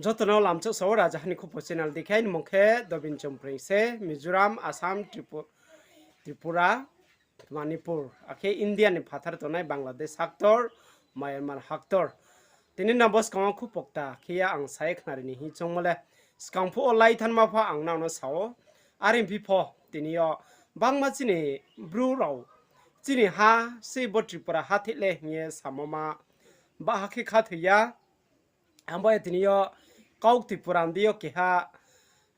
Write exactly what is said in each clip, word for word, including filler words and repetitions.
Joto no lamchouh sao, Raja Hani Khupo channel dei khe, aini mung khe Dobin Chompreng se, Mizoram, Assam, Tripu-, Tripura, Manipur, akhe India ni phathar tongnai Bangladesh haktor, Myanmar haktor. Tini no bo skang wo khupo kta khe ya ang sa ye khnari ni hing choungmo le, skang phuh wo lai thanma pho ang nang no sao, are phi pho, tini yo bangma chini Bru rao, chini ha se bo Tripura ha thih le hing ye samo ma, baha khe khathoi ya. Abo ye tini yo kau Tripura ni deing yo keha,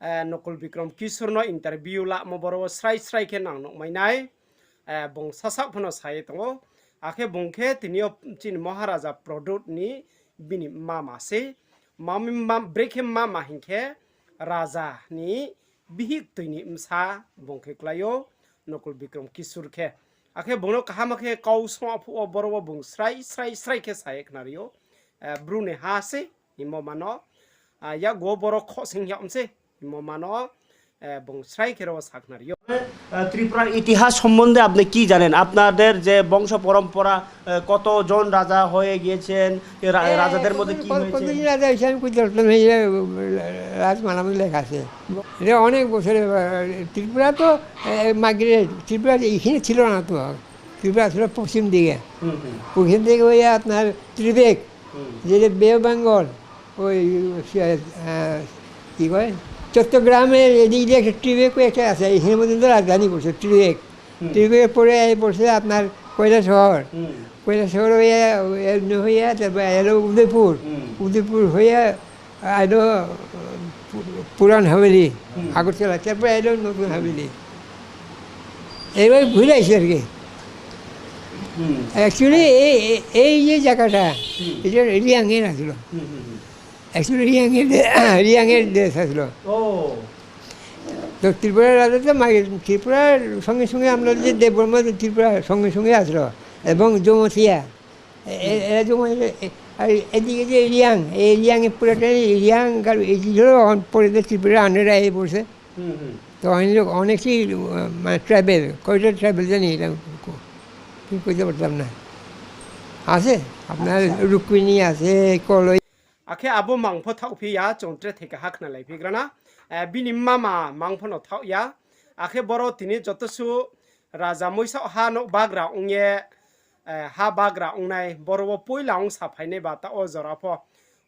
eh, Nokul Bikram Kishore no interview lamo boro wo srai srai khe nang nuhmai nai, eh, bung sasaoh pho no sa ye tong ou. Akhe bung khe tini yo chini Maharaja Pradyot ni bini mama se. Mami ma-, brekhe mama hing khe Raja ni bihik toi ni bsa bung khe klái ou, Nokul Bikram Kishore khe. Akhe bung no kaham khe kau song phuh wo boro wo bung srai srai srai khe sa ye khnari ou. Eh, Bru ni ha se hingmo ma no, ah, yakgu wo boro khohsing yag mi se hingmo ma no, eh, bung srai khe ro wo sa khnari ou. আহ, ত্রিপুরার ইতিহাস সম্বন্ধে আপনি কি জানেন? আপনাদের যে বংশ পরম্পরা, আহ, কতজন রাজা হয়ে গিয়েছেন? এ রা-, এ, রাজাদের মধ্যে কত-, কি কত-, হয়েছে? কতজন রাজা হয়েছে আমি কইতে পারতাম না, এই যে, আহ, রাজমালার মধ্যে লেখা আছে। এটা অনেক বছরের, আহ, ত্রিপুরা তো, আহ, মাইগ্রেট, ত্রিপুরা এখানে ছিল না তো। ত্রিপুরা ছিল পশ্চিম দিকে। হুম, হুম। ওখান থেকে ওই আপনার ত্রিবেক, হুম। যেটা বে অফ বেঙ্গল, ওই, আহ, কি কয়, চট্টগ্রামের এদিক দিয়ে একটা ত্রিবেক একটা আছে, এখানে পর্যন্ত রাজধানী করছে ত্রিবেক। হুম। ত্রিবেকের পরে এই পড়ছে আপনার কৈলাসহর। হুম। কৈলাসহর হয়ে, এমনি হয়ে, তারপরে এলো উদয়পুর। হুম। উদয়পুর হয়ে আইলো, আহ, পু-, পুরান হাভেলি, হুম। আগরতলা, তারপরে আইলো নতুন হাভেলি। এবার ঘুরে আসি আর কি। হুম। Actually, এই, এই, এই যে জায়গাটা, হুম। এটা রিয়াং এর আসলো। হুম, হুম, হুম। Actually, রিয়াং এর দে-, রিয়াং এর দেশ আসলো। ও। তো ত্রিপুরা রাজা তো মাগে, ত্রিপুরার সঙ্গে সঙ্গে আমরা যে দেববর্মা তো ত্রিপুরার সঙ্গে সঙ্গে আসলো। এবং জমথিয়া। এ-, এ-, এরা যেমন এ-, এ-, আর এদিকে যে রিয়াং, এই রিয়াং এ পুরাটাই রিয়াং, কারণ এই যে ধরো অন-, পরে তো ত্রিপুরা আন্ডারে আইয়া পড়ছে। হুম, হুম। তো অনেক লোক, অনেকেই, আহ, মানে ট্রাইবেল, কয়টা ট্রাইবেল জানি এটা কো-, ঠিক কইতে পারতাম না। আছে, আপনার আচ্ছা। রুক্মিণী আছে, কলই। Akhe abo mang pho thaoh phi ya, chung tre theka ha khnalai phi gra na. Eh, bini mama mang pho no thaoh ya. Akhe boro tini joto su raja moisaoh ha no bagra ong ye, eh, ha bagra ongnai, boro wo poila ong saphainai ba taoh wo jora pho.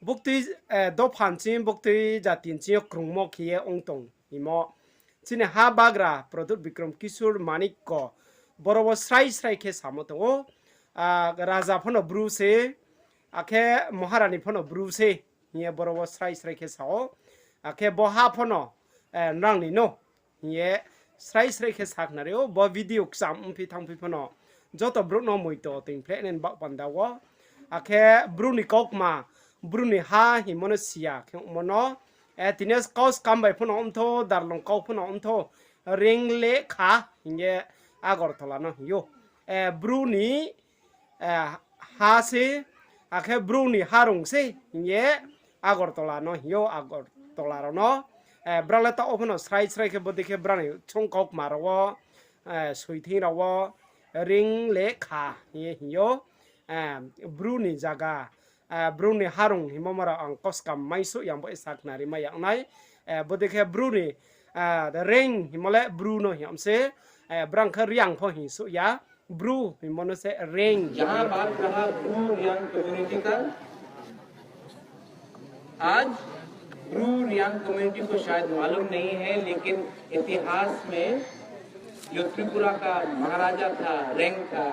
Buktui, eh, dopha nching, buktui jati nching yo krungmo khe ye ong tong himo. Chini ha bagra Pradyot Bikram Kishore Manikya boro wo srai srai khe samo tong ou. Ah, raja pho no Bru se, akhe Maharani pho no Bru se, hing ye boro wo srai srai khe sa ou. Akhe bo ha pho no, eh, nrang ni no, hing ye srai srai khe sa khnari ou, bo video kcham ongphi thangphi pho no, joto brouh no moito toing phleh nai ni baoh panda wo. Akhe Bru ni kaukma, Bru ni ha hingmo no siya khe ongmo no, eh, tini kau skam bai pho no ongthou, darlong kau pho no ongthou, Ring le kha hing ye Agartala no hing ou. Eh, Bru ni, eh, ha se, akhe Bru ni harung se hing ye Agartala no hing ou, Agartala rao no. Eh, brao le taoh wo pho no srai srai khe bodei khe brao ni song kaukma rao wo, eh, soithing rao wo, Ring le kha hing ye hing ou. Eh, Bru ni zaga, eh, Bru ni harung hingmo ma rao ang koskam maisouh ya bo sa khnari mai ya nai. Eh, bodei khe Bru ni, eh, Ring hingmo le Bru no hing se, eh, brao khe Riang pho hingsouh ya. Bru hingmo no se Ring. जहां बात रहा ब्रू रियांग कम्युनिटी का, आज ब्रू रियांग कम्युनिटी को शायद मालूम नहीं है, लेकिन इतिहास में जो त्रिपुरा का महाराजा था, रेंग का,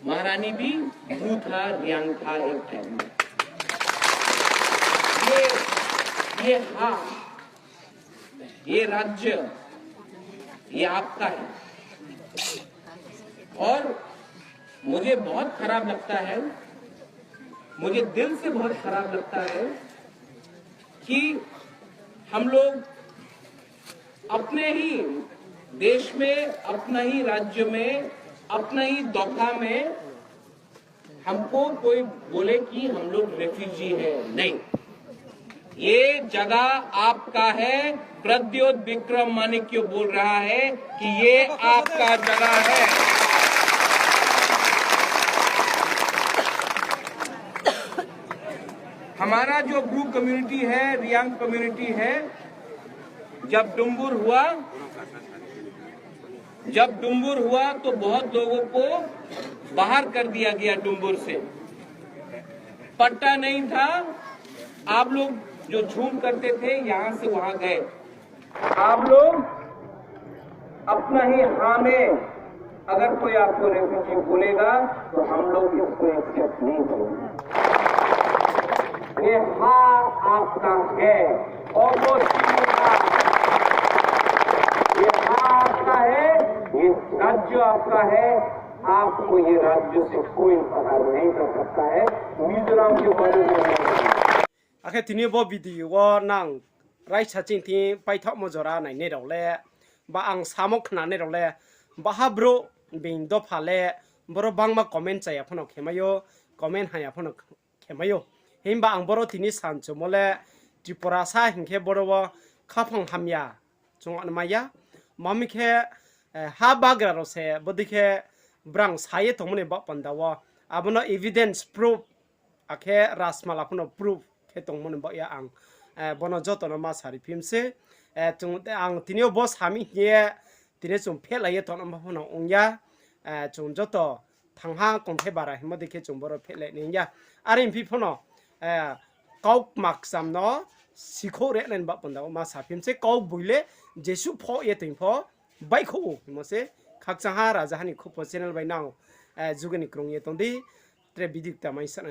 महारानी भी ब्रू था, रियांग था एक टाइम में। ये, ये हा, ये राज्य, ये आपका है। और मुझे बहुत खराब लगता है, मुझे दिल से बहुत खराब लगता है कि हम लोग अपने ही देश में, अपना ही राज्य में, अपना ही दोखा में हमको कोई बोले कि हम लोग रेफ्यूजी है, नहीं। ये जगह आपका है। प्रद्योत विक्रम माणिक्य बोल रहा है कि ये आपका जगह है। हमारा जो ब्रू कम्युनिटी है, रियांग कम्युनिटी है, जब डुम्बुर हुआ, जब डुम्बुर हुआ तो बहुत लोगों को बाहर कर दिया गया डुम्बुर से। पट्टा नहीं था, आप लोग जो झूम करते थे, यहाँ से वहाँ गए। आप लोग अपना ही हाँ में अगर कोई आपको रेफ्यूजी बोलेगा तो हम लोग इसको एक्सेप्ट नहीं करेंगे। ये हाँ आपका है, और वो ये हाँ आपका है, ये राज्य आपका है, आपको ये राज्य से कोई बाहर नहीं कर सकता है। मिजोरम के बारे में Akhe tini bo video wo nang raisa ching thing paithaohmo jora nainai rao le, ba ang samo khnanai rao le, baha brouh being dopha le, boro bangma comment chaya phano khemai ou, comment haya phano khemai ou. Himba ang boro tini sanchumo le, Tripurasa hing khe boro wo khaphang hamya chung ano mai ya. Mami khe, eh, ha bagra rao se bodei khe brang sa ye tongmo ni baoh panda wo, abo no evidence proof, akhe rasmala phano proof khe tongmo ni baoh ya ang, eh, bono joto no ma sari phim se. Eh, chung, ang tini yo bo sami hing ye tini chung phehlai ye tongma phano ong ya. Eh, chung joto thangha kongthai bara hingmo dei khe chung boro phehlai nai ya. Are phi phano, eh, kau kma kcham no sikhouh re nai ni baoh panda wo ma sa phim se, kau boi le jesuh phoh ye toing pho baihkhouh ou hingmo se. Khakchangha Rajaha ni Khupho channel bai nang, eh, jugani krung ye tong di, tre video kta mai sa nai.